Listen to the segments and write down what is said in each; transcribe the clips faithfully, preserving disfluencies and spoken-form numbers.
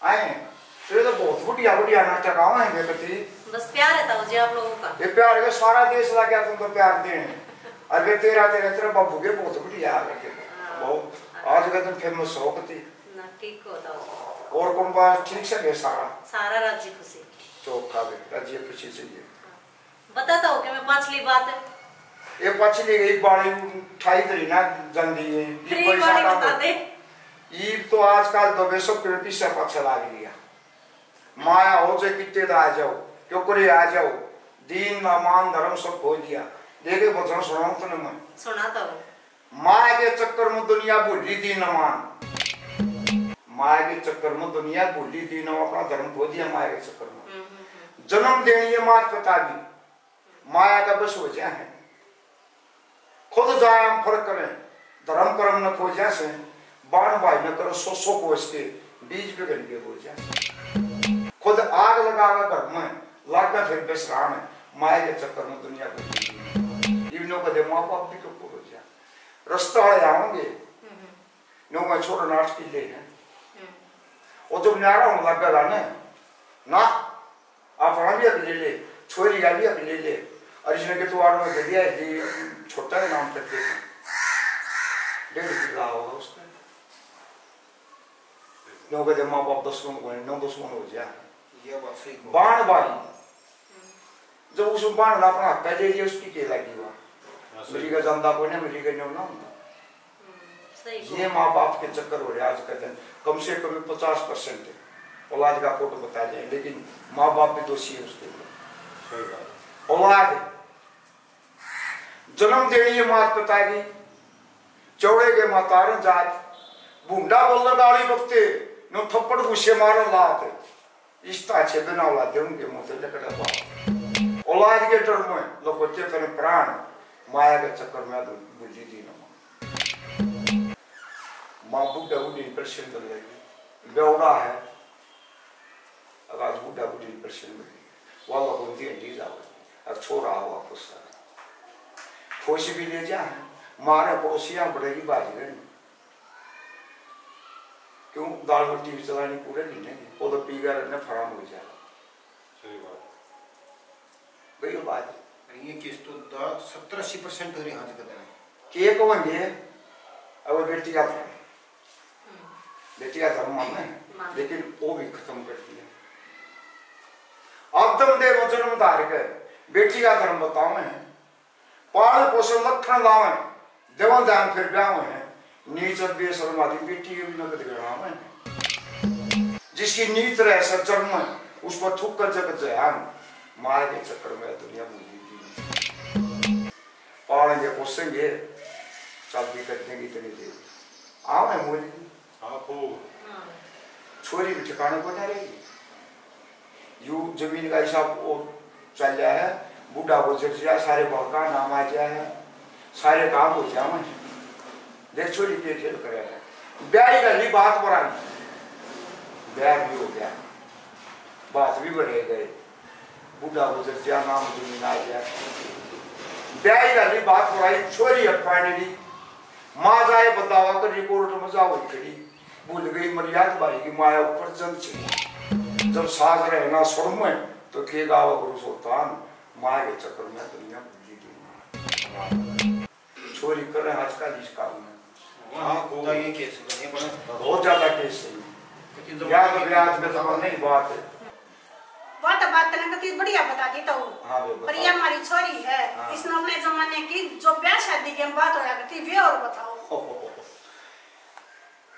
आए, ये तो बहुत बढ़िया, बढ़िया नाटक आवे हैं बेटी। बस प्यार है ताऊ जी आप लोगों का। ये प्यार के सारा देश लग गया तुम तो प्यार देने। अरे तेरा, तेरा, तेरा बाबू के बहुत बढ़िया आ गए। हाँ। बहुत, आज का दिन फेमस हो कती। ना, ठीक हो ताऊ जी। और कौन बात ठीक से गए सारा? सारा राजी खुशी। चौका भी राजी खुशी चाहिए। हाँ। बताता हूँ कि मैं पाछली बात। ये पाछली गई बाली ठाई धरी ना जंदी है। ये फ्री कोई वाली सादा बता को दे। ईब तो आजकल दबे सब के पीछे पाछे लाग लिया। माया हो जे कितने दा आ जाओ, क्यों करे आ जाओ, दीन ना मान धर्म सब खो दिया। देखे भजन सुनाऊं तने मैं। सुना तो। माया के चक्कर में दुनिया भूली दीन मान। माया के चक्कर में दुनिया भूली दीन, अपना धर्म खो दिया माया के चक्कर में। हम्म, हम्म, हम्म। जन्म देनी है मात पिता की, माया का बस हो जा है। खुद जाया हम फर्क करें, धर्म कर्म न खोजा से, बाण भाई न करो सौ सौ कोस के, बीज बिगड़ के बोझा से। खुद आग लगा के घर में, लागा फिर बिश्राम है, माया के चक्कर में दुनिया को इवनो कदे माँ बाप भी तो पूरो जा। रास्ता वाले आओगे, हम्म। नो मैं छोड़ नाट की ले हैं। हम्म। और जब न्यारा होने लग गया ना, ना, अपना भी हक ले ले, छोरी का भी हक ले ले। और इसने के तू आड़ में दे दिया, ये छोटा है नाम तक देखो। डेढ़ किलो होगा उसका। नो कदे माँ बाप दुश्मन को, नौ दुश्मन हो जा। ये बात सही कहो। बाण भाई, जब उसमें बाण ना अपना हक ले लिया, उसकी के लगी हुआ। हाँ, सही। मेरी का जानता कोई ना, मेरी का न्यू ना होता। हम्म, सही ये बोल। माँ बाप के चक्कर हो रहे आज का दिन, कम से कम पचास परसेंट औलाद का कोट बता जाए, लेकिन माँ बाप भी दोषी है उसके ऊपर। सही बात है। औलाद जन्म देनी है मात पिता की, चौड़े के मातार जात, भूंडा बोलने गाली बकते, नो थप्पड़ घुसे मारो लात। इस ताछे बिना औलादे उनके मुंह से लकड़ा बाप। औलाद के डर में लोगों के फिर प्राण, माया के चक्कर में तो बुद्धि दी न मां। मां बूढ़ा बूढ़ी परेशान कर लेगी, बेवड़ा है। अब आज बूढ़ा बूढ़ी परेशान कर लेगी, वह लोगों की हड्डी जाओ। अब छोरा हुआ खुश है, खुश भी ले जा, मारे पड़ोसियां बड़ेगी बाजी रहनी। क्यों? दाल रोटी भी चलानी पूरे महीने की, वो तो पी कर ने फराम हो जाएगा। सही बात। गई बात। अरे ये केस तो दा-, सत्तर अस्सी परसेंट हो रही आज के दिन। एक होंगे, अब वो बेटी का धर्म। हम्म। बेटी का धर्म माने, माने। लेकिन वो भी खत्म कर दिया। आदम देव जन्म धार के बेटी का धर्म बतावे हैं। पाल पोषण लखण लावे, देवन ध्यान फिर ब्याह है। नीच और बेशर्म आदि बेटी के भी नकद गणावे। जिसकी नीत रहे सच्चर में, उस पर थूक कर जगत जहान। माया के चक्कर में दुनिया भूली थी। पालेंगे पोसेंगे, शादी कर देंगे इतनी देर। आवे मोरी। हाँ, खूब। हाँ। छोरी भी ठिकाने को ना रही। यू जमीन का हिसाब और चल रहा है, बूढ़ा गुजर गया, सारे बहका नाम आ गया है, सारे काम हो जावे। देख छोरी के खेल करे है, ब्याह ही कर ली बात पर आई, ब्याह भी हो गया, बात भी बढ़े गए, बूढ़ा गुजर गया, नाम जमीन आ गया, ब्याह ही कर ली बात पर आई, छोरी है पानी री, माँ जाए बतावा कर रिपोर्ट में जाओ खड़ी। भूल गई मर्याद भाई की माया ऊपर जंग छिड़ी। जब साज रहे ना सुर में, तो के गावा गुरु सुल्तान, माया के चक्कर में दुनिया भूली गई। छोरी करे आजकल इस काम में। हाँ, हाँ, तो ये केस बने, बने। बहुत ज्यादा केस है। लेकिन जब या तो ब्याज में तो नहीं बात है। बात, बात ने कती बढ़िया बता दी तो। हाँ, बे, पर ये बताओ। हमारी छोरी है, हाँ। इसने अपने जमाने की जो ब्याह शादी की हम बात होया करती, वे और बताओ।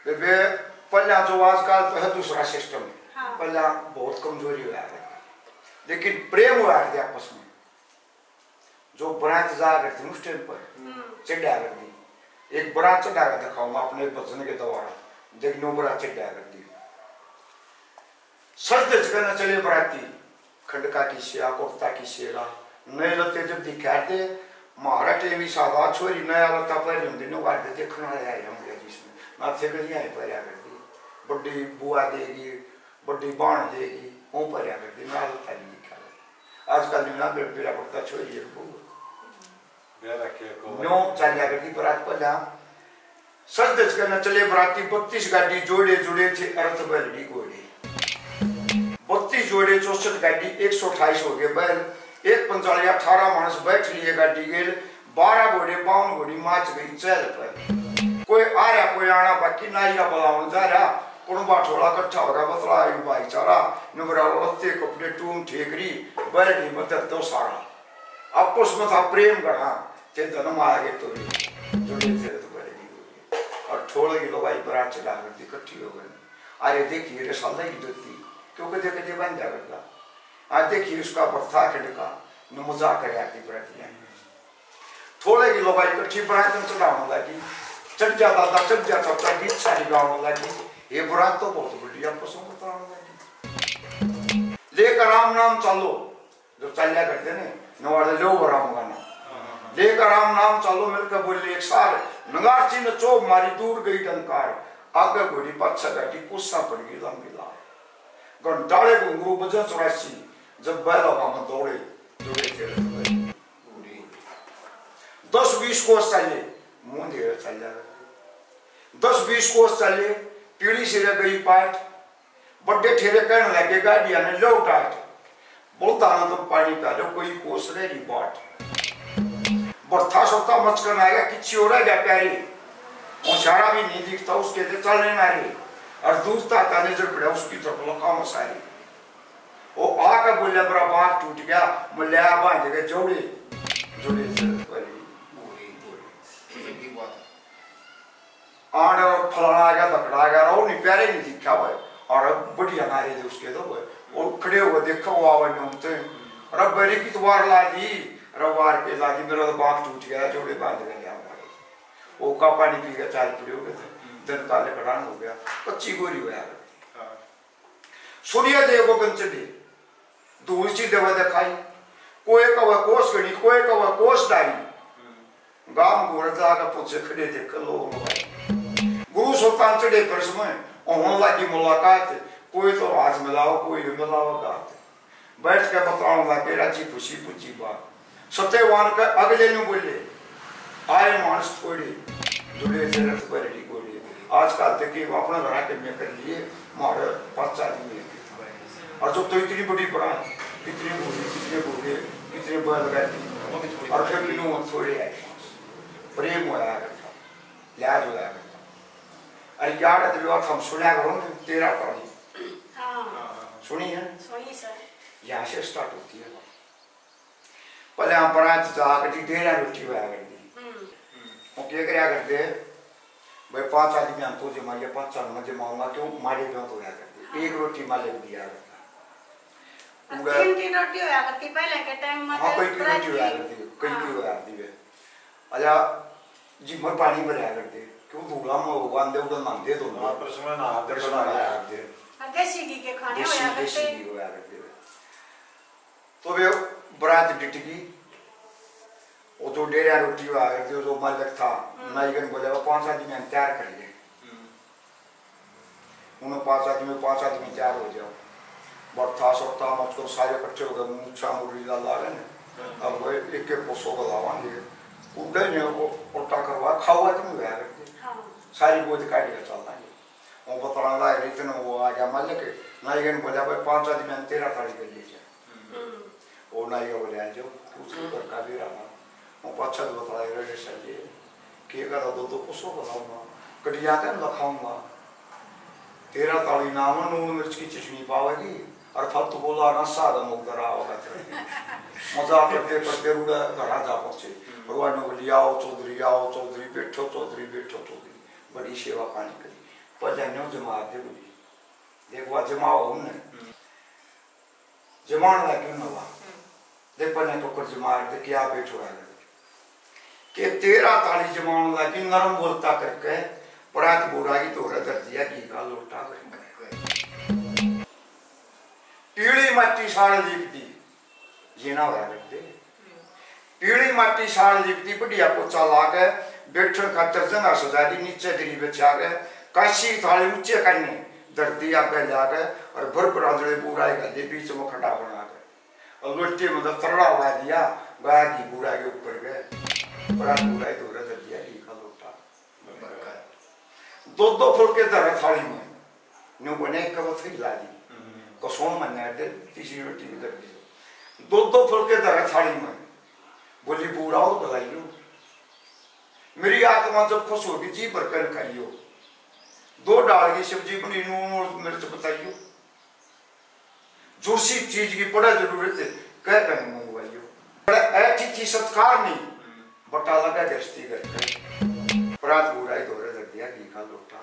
बेबे, पहला जो आजकल तो है दूसरा सिस्टम। हाँ। पहला बहुत कमजोरी हुआ है, लेकिन प्रेम हुआ है आपस में। जो बरात जा करती उस टाइम पर हम्म। चढ़ा कर दी। एक बरात चढ़ा कर दिखाऊंगा अपने भजन के द्वारा, देखनो बरात चढ़ा कर दी। सज धज के न चले बराती, खंडका की सेवा, कुर्ता की सेवा, नए लत्ते जब दिखाते, महारा टेमी सादा छोरी नया लत्ता पहले होंदे, नो काट देखना आया है हम गया जिसमें, ना थे गलियां ही पहले कर दी, बड्डी बुआ देगी, बड्डी बाण देगी, वो पहले कर दी, ना लत्ता नहीं दिखा। आजकल नहीं ना बे-, बेरा पड़ता छोरी है बहू। ब्याह रखे को नो चाल्या करती बरात पहला। सज धज के न चले बराती, बत्तीस गाड़ी जोड़े जुड़े थे, अर्थ बलड़ी घोड़े। बत्तीस जोड़े चौसठ गाड़ी, एक सौ अट्ठाईस हो गए बैल, एक पंचाली अठारह मानस बैठ लिए गाड़ी गेल, बारह घोड़े बावन घोड़ी माच गई चहल पर। कोई आ रहा कोई आना बाकी ना या बुलावन जा रहा, कुणबा ठोला इकट्ठा हो रहा बतला आयु भाईचारा, नबरा लत्ते कपड़े टूम ठेकरी, बैल नहीं मत दो सारा। आपस में था प्रेम घना, ते धन मार गए तो जोड़े थे तो बैल नहीं हो गए। और ठोले की लोगाई बरात चला करती इकट्ठी हो गए। अरे देखिए रे साला की धरती, क्यों कदे कदे बन जा करता। आज देखिए उसका बर्था खिड़का न मजाक करे आती बराती। थोड़े की लोग इकट्ठी बरात में चढ़ाने लगी, चढ़ जा दादा, चढ़ जा चाचा, गीत सारी गाने लगी। ये बरात तो बहुत बढ़िया पसंद बताने लगी। लेकर राम नाम चालो, जो चाल्या करते ने नवाले लो वो राम गाना। लेकर राम नाम चालो मिलकर बोले एक सार, नगारची ने चोभ मारी दूर गई डंकार। आगे घोड़ी पाछे गाड़ी कोसा पड़ गई लंबी लार। घंटाले घुंघरू बजे चौरासी, जब बैल हवा में दौड़े, जुड़े तेरे घोड़े। दस बीस कोस चाले, मुंह दे चाल्या। दस बीस कोस चाले, पीढ़ी सिरे गई पाट। बड्डे ठेरे कहने लगे गाड़िया ने लो टाट। बोलता ना तो पानी पा लो, कोई कोस रह रही बाट। बर्था सोता मचकन आएगा, किच्छी हो रह गया प्यारी। और सारा भी नहीं दिखता उसके ते चलने ना रे। और दूर ताता नजर पड़ा उसकी तरफ लखाओ सारी। वो आके बोले, मेरा बांह टूट गया, मैं ले आ बांध के जोड़े, जोड़े से परी। आड़ फलाना आ गया, धकड़ा आ गया, रो नहीं प्यारे नहीं दिखा हुआ। और बढ़िया मारे थे उसके तो वो, वो खड़े हुए देखो, वो आवे नहीं उनते। अरे बड़ी की तो वार ला दी, अरे वार के ला दी, मेरा तो बांह टूट गया, जोड़े बांध के ले आ। वो का पानी पी के चाल पड़े हो गए थे, दिन का लकड़ान हो गया, पच्ची गोरी होया। सूर्य देव को गंचले, धूल सी देवा दिखाई। कोई कवे कोस घड़ी, कोई कवे कोस डाई। गाम घोर जाके पूछे खड़े देख लोग भाई। गुरु सुल्तान चढ़े फर्श में, होने लगी मुलाकात। कोई तो हाथ मिलाओ, कोई भी मिलाओ गात। बैठ के बताओ लगे राजी खुशी पूछी बात। सत्यवान के अगले नु बोले, आए मानस थोड़े, जुड़े थे रथ भरड़ी घोड़े। आजकल तक ये अपना घरा के में कर लिए, मारे पाँच आदमी है। और जब तो इतनी बड़ी बरात, इतने घोड़े, इतने घोड़े, इतने बैलगाड़ी, और फिर भी नु थोड़े आए मानस। प्रेम होया करता, लिहाज होया करता। अरे यार, अगली बार हम सुना करो ना, तेरह तारीख। हाँ। सुनी है? सुनी सर। यहाँ से स्टार्ट होती है बात। पहले हम बरात जाकर जी डेरा रोटी होया करती। हम्म। वो क्या करया करते? भाई, पांच आदमी हम तो जमाइए, पांच आदमी मैं जमाऊंगा, क्यों? मारे ब्यों तो होया करते। हाँ। एक रोटी मालिक दिया करता। बस पूरा तीन, तीन रोटी होया करती पहले के टाइम में, हाँ, तो कई की बरात रोटी होया की। करती, कई की हाँ। होया करती है। अच्छा, जिम्मर पानी भरया करते, क्यों? धूला में वो बांधे उड़े नहाते तो हाँ, परसों में नहाते, परसों में नहाते। नहाते। और देसी घी के खाने देसी, होया देसी करते। घी होया करते। तो वे बरात डिटकी, वो जो डेरा रोटी हुआ है, जो, जो मालिक था, हम्म। नाई कन बोले, "वो पांच आदमी हम तैयार कर ले।" हम्म। उन्हें पांच आदमी, पांच आदमी तैयार हो जाओ। बर्था, सोता, मचकर सारे इकट्ठे हो गए, मूछा, मुरली ला ला रहे हैं। हम्म। अब वो एक, एक को सौ बुलावांगे। उड़े ने वो ओटा करवा, खाओ आदमी हुआ करते। हाँ। सारी बोझ काट के चल लांगे। वो बतलांदा है, इतने वो आ गया मालिक, नाई कन बोला, "भाई, पांच आदमी हम तेरह तारीख के ले जाए।" हम्म। वो नाई का बोले, "आ जाओ, पूछ लो घर का बेरा ना।" वो पाछा तो बतलाए रहे सर जी, "के करा दो, दो को सौ बताऊंगा, कटिया के लखाऊंगा। तेरह ताली नाम, नून मिर्च की चटनी पावेगी, और फालतू बोला ना, सादा मुकदर आओगा तेरे।" मजाक करते करते रूड़ा घरा जा पहुंचे। हम्म। और वो लियाओ चौधरी, आओ चौधरी, बैठो चौधरी, बैठो चौधरी। बड़ी सेवा पानी करी। पहले न्यू जमा दे बोली, देख, वा जमाओ हमने। हम्म। जमान लग गयो नवा। हम्म। देख, पहले टोकर जमा दे, क्या बैठो है। के तेरह ताली जमान लगी, नरम बोलता करके, परात बोरा की धोरे धर दिया, घी का लोटा करके। पीली माटी साड़ लीप दी, ये ना होया करते। पीली माटी साड़ लिपटी, बढ़िया पोछा ला के, बैठण खातर जगह सजा दी, नीचे दरी बिछा के, काशी थाली ऊंचे करने, धरती आगे ला के, और भर भर आंजले बूढ़ा ही गले बीच में खड़ा बना के, और लोटे में तो तरला ला दिया, गाय घी बूढ़ा के ऊपर के, बड़ा बूढ़ा ही धोरे धर दिया घी का लोटा। दो दो फुलके धरे थाली में, न्यू बने एक कबत फिर ला दी। हम्म। सोन मन्या दे, तीसरी रोटी भी कर दी। दो दो फुलके धरे थाली में, बोली, "बूढ़ा हो भलाइयो, मेरी आत्मा जब खुश होगी, जी भर कर खाइयो। दो डाल की सब्जी बनी, नून और मिर्च बताइयो। जो सी चीज की पड़े जरूरत, कह कर मंगवाइयो।" बड़ा अतिथि सत्कार नहीं, बटा लगा गृहस्थी घर पे। परात बूढ़ा ही धोरे धर दिया, घी का लोटा।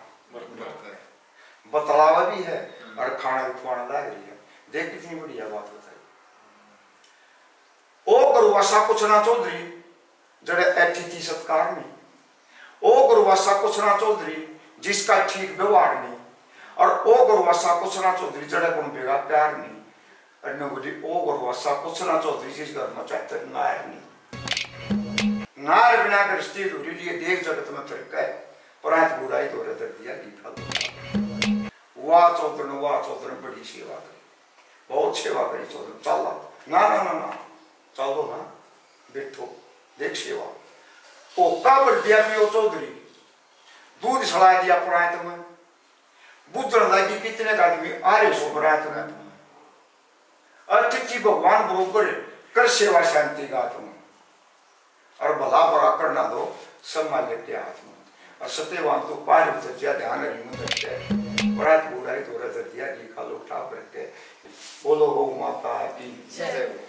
बतलावा भी है और खाना भी खुआना लाग रही है। देख कितनी बढ़िया बात बताई। ओ गुरुवासा कुछ ना चौधरी, जड़े अतिथि सत्कार नहीं। ओ गुरुवासा कुछ ना चौधरी, जिसका ठीक व्यवहार नहीं। और ओ गुरुवासा कुछ ना चौधरी, जड़े कुंबे का प्यार नहीं। और न बोली, ओ गुरुवासा कुछ ना चौधरी, जिस घर में चाहते नार नहीं। नार बिना गृहस्थी अधूरी, लिए देख जगत में फिर कह, परात बूढ़ा ही धोरे धर दिया, घी का लोटा। वाह चौधरन, वाह चौधरन, बड़ी सेवा करी, बहुत सेवा करी चौधरन। चाला? ना, ना, ना, ना, चालो ना, बैठो, देख सेवा। होका भर दिया पियो चौधरी, दूध सड़ा दिया परात में। बुझण लगी कितने का आदमी आ रहे सो बरात में। अतिथि भगवान बरोबर, कर सेवा शांति का आत्मा। और भला बुरा करना दो, संभाल लेते हाथ में। और सत्यवान तो पार उतर जा, ध्यान हरि में धर के। बरात बूढ़ा ही धोरे धर दिया, घी का लोटा भर के। बोलो गौ माता की जय।